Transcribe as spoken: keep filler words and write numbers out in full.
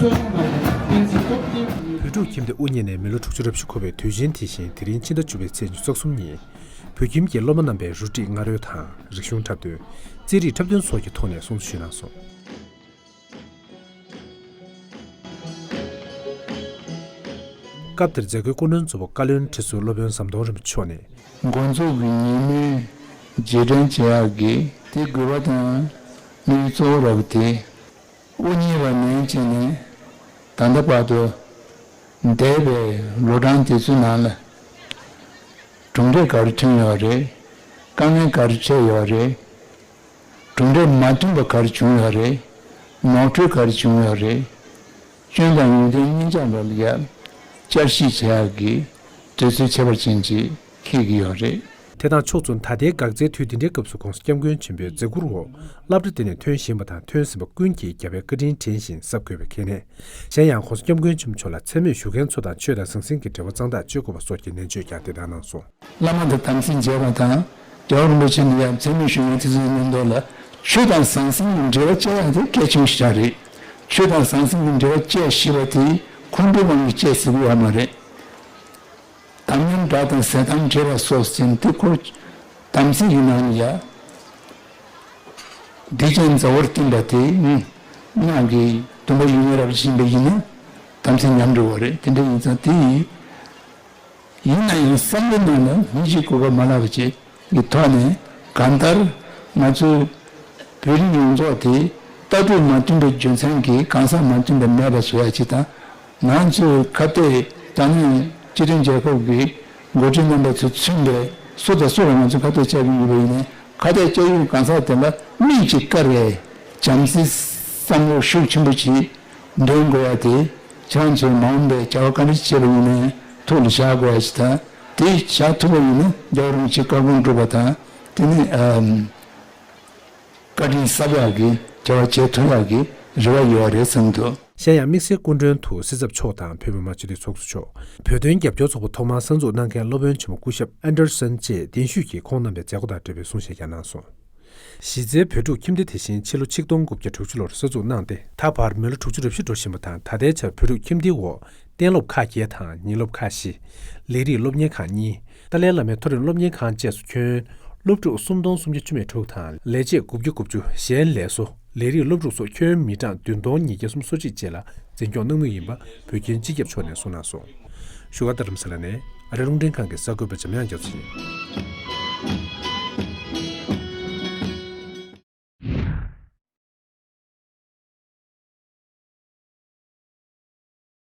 བོད་ཕྲུག་ཁྱིམ་སྡེ་དབུ་བརྙེས་ནས་མི་ལོ་དྲུག་ཅུ་རེ་བཞི་འཁོར་བའི་དུས་ཆེན་དེ་བཞིན་དེ་རིང་ཕྱི་ཟླ་བཅུ་པའི་ཚེས་ཉི་ཤུ་རྩ་གསུམ་ཉིན། བོད་ཁྱིམ་གྱི་སློབ་མ་རྣམ་པས་རུ་སྒྲིག་རྔ་རོལ་དང་རིག་གཞུང་འཁྲབ་སྟོན། རྩེད་རིགས་འཁྲབ་སྟོན་སོགས་ཀྱི་ཐོག་ནས་གསུང་བཤད་གནང་སོང་། སྐབས་དེར་མཛད་སྒོའི་སྐུ་མགྲོན་གཙོ་བོ་བཀའ་བློན་ཁྲི་ཟུར་སློབ་དཔོན་ཟམ་གདོང་རིན་པོ་ཆེ་མཆོག་ནས། འགོ་འཛུགས་ཀྱི་ཉིན་མོའི་རྗེས་དྲན་བྱེད་ཡག་གི་དེ་དགོས་པ་དང་དམིགས་ཡུལ་གཙོ་བོ་ར་བ་དེ། དབུ་བརྙེས་པ་ནས་བྱས་ནས་ད་ལྟ་བར་དུ་འདས་པའི་ལོ་གྲངས་དེ་ཚོའི་ནང་ལ་གྲུབ་འབྲས་ག་རེ་ཐོན་ཡོད་རེད། དཀའ་ངལ་ག་རེ་འཕྲད་ཡོད་རེད། གྲུབ་འབྲས་མ་ཐོན་པ་ག་རེ་བྱུང་ཡོད་རེད། ནོར་འཁྲུལ་ག་རེ་བྱུང་ཡོད་རེད། སྐྱོན་དང་ཡོན་ཏན་གཉིས་ཆ་ལ་ཡ་བསྐྱར་ཞིབ་བྱེད་ཡག་གི་དུས་ཚོད་ཁྱད་པར་ཅན་ཅིག་འཁེལ་གྱི་ཡོད་རེད། དེ་དང་ཕྱོགས་མཚུངས་ད་ལྟའི་འགག་རྩའི་དུས་འདི་འདྲའི་སྐབས་སུ་༸གོང་ས་༸སྐྱབས་མགོན་ཆེན་པོའི་མཛད་ཁུར་འོག་སློབ་གྲྭ་འདི་ནས་ཐོན་བཞིན་པ་དང་ཐོན་ཟིན་པ་ཀུན་གྱིས་རྒྱལ་བའི་བཀའ་དྲིན་དྲན་བཞིན་གཟབ་དགོས་པའི་གལ་གནད། གཞན་ཡང་༸གོང་ས་༸སྐྱབས་མགོན་ཆེན་པོ་མཆོག་ལ་མཚན་སྨད་ཞུ་མཁན་ཚོ་དང་ཆོས་དང་ཟང་ཟིང་གི་འབྲེལ་བ་གཙང་ཐག་གཅོད་དགོས་པ་སོགས་ཀྱི་ནན་བརྗོད་ཀྱང་དེ་ལྟར་གནང་སོང་། བླ་མ་དང་དམ་ཚིག་བྱས་པ་དང་རྒྱལ་བ་རིན་པོ་ཆེ་ནས་ཡང་མཚན་སྨད་ཞུ་མཁན་དེ་ཚོའི་མཉམ་དུ་ལ་ཆོས་དང་ཟང་ཟིང་གི་འབྲེལ་བ་བཅད་ཡག་དེ་གལ་ཆེན་ཞིག་རེད། ཆོས་དང་ཟང་ཟིང་གི་འབྲེལ་བ་བཅད་ཤེས་པ་དེ་ཁོང་ཁྲོའི་དབང་གིས་བཅད་ཟེར་གྱི་ཡོད་མ་རེད། དམ་ཉམས་དགྲ་དང་ཟས་དམ་བྲལ་བ་སོགས་ཟེར་ཏེ་ཁོ་དམ་ཚིག་གི་ནང་ལ་ཡ། བདེ་ཅན་མཛའ་བོར་བསྟེན་པ་དེ་ནི་སྔགས་ཀྱི་སྡོམ་པ་ཡོན་ཏན་རབ་ཏུ་ཕྱིན་པ་ཡིན་ན་དམ་ཚིག་ཉམས་འགྲོ་བ་རེད། དེ་འདྲ་ཡིན་ཙང་དེ་ཡིན། ཡིན་ན་ཡང་བསམ་བློའི་ནང་ལ་མི་གཅིག་གོ་སྐབས་མ་བརླག་པ་བཅས་ཀྱི་ཐོག་ནས་གང་ལྟར་ང་ཚོའི་བོད་རིགས་ཡོངས་རྫོགས་དེ་ལྟ་གྲུབ་མ་མཐུན་པའི་རྒྱུ་མཚན་གྱིས་གང་ཟག་མ་མཐུན་པ་མེད་པ་བཟོ་ཡ་ཅིག་དང་། ང་ཚོའི་ཁ་གཏད་ད་ནི་སྤྱི་མཐུན་རྒྱལ་ཁབ་ཀྱི་འགོ་ཁྲིད་རྣམ་པ་ཚོས་མཚོན་པའི་སུ་དང་སུ་ལ་ང་ཚོས་ཁ་གཏད་བཅག་གི་ཡོད་པ་ཡིན་ནའི་ཁ་གཏད་བཅག་ཡུལ་གང་ཟག་དེ་ལ་དམིགས་ཀྱིས་བཀར་བའི་བྱམས་བརྩེའི་བསམ་བློ་ཤུགས་ཆེན་པོ་ཅིག་འདོན་དགོས་ཡ་དེ་ཁྱེད་རང་ཚོས་མ་འོངས་པའི་བྱ་བ་ག་འདྲ་ཞིག་བྱས་པ་ཡིན་ནའི་ཐུགས་ལ་བཞག་དགོས་ཡ་ཞིག་དང་། དེ་བཞག་ཐུབ་པ་ཡིན་ན་རྒྱལ་བ་རིན་པོ་ཆེའི་བཀའ་དགོངས་སྒྲུབ་པ་དང་། དེ་ནི་ཨམ། བཀའ་དྲིན་གསབ་ཡག་གི་བྱ་བ་བྱེད་ཐུབ་ཡག་གི་རེ་བ་ཡོད་རེད་བསམ་འདུག། གཞན་ཡང་དམིགས་བསལ་སྐུ་མགྲོན་དུ་སྲིད་ཚབ་མཆོག་དང་བོད་མི་མང་སྤྱི་འཐུས་ཚོགས་གཙོ་མཆོག་བོད་དོན་རྒྱབ་སྐྱོར་ཚོགས་པ་ཐོག་མར་གསར་འཛུགས་གནང་མཁན་སློབ་དཔོན་ཆེན་མོ་སྐུ་ཞབས་ཨན་ཌར་སན་བཅས་གདན་ཞུས་ཀྱིས་ཁོང་རྣམ་པའི་མཛད་སྒོ་དང་འབྲེལ་བའི་གསུང་བཤད་ཀྱང་གནང་སོང་། གཞི་རྩའི་བོད་ཕྲུག་ཁྱིམ་སྡེ་དེ་བཞིན་ཕྱི་ལོ་ཆིག་སྟོང་དགུ་བརྒྱ་དྲུག་ཅུ་ལོར་གསར་འཛུགས་གནང་སྟེ་ད་བར་མི་ལོ་དྲུག་ཅུ་རེ་བཞི་འགྲོ་བཞིན་པ་དང་། ད་ལྟའི་ཆར་བོད་ཕྲུག་ཁྱིམ་སྡེའི་འོག་གཏན་སློབ་ཁག་བརྒྱད་དང་ཉིན་སློབ་ཁག་བཞི། ལས་རིགས་སློབ་གཉེར་ཁང་གཉིས། ཏཱ་ལའི་བླ་མའི་མཐོ་རིམ་སློབ་གཉེར་ཁང་བཅས་སུ་ཁྱོན་སློབ་ཕྲུག་སུམ་སྟོང་སུམ་བརྒྱ་བཅུ་མེད་དྲུག་དང་ལས་བྱེད་དགུ་བརྒྱ་དགུ་བཅུ། གཞན་ལས་བཟོ། ལས་རིགས་སློབ་ཕྲུག་སོགས་ཁྱོན་མི་གྲངས་བདུན་སྟོང་ཉིས་བརྒྱ་སུམ་ཅུ་སོ་གཅིག་བཅས་ལ་འཛིན་སྐྱོང་གནང་མུས་ཡིན་པ་བོད་ཁྱིམ་སྤྱི་ཁྱབ་མཆོག་ནས་གསུངས་གནང་སོང་། བཞུགས་སྒར་རྡ་རམ་ས་ལ་ནས་ཨ་རི་རླུང་འཕྲིན་ཁང་གི་གསར་འགོད་པ་འཇམ་དབྱངས་རྒྱ་མཚོ་ཡིན།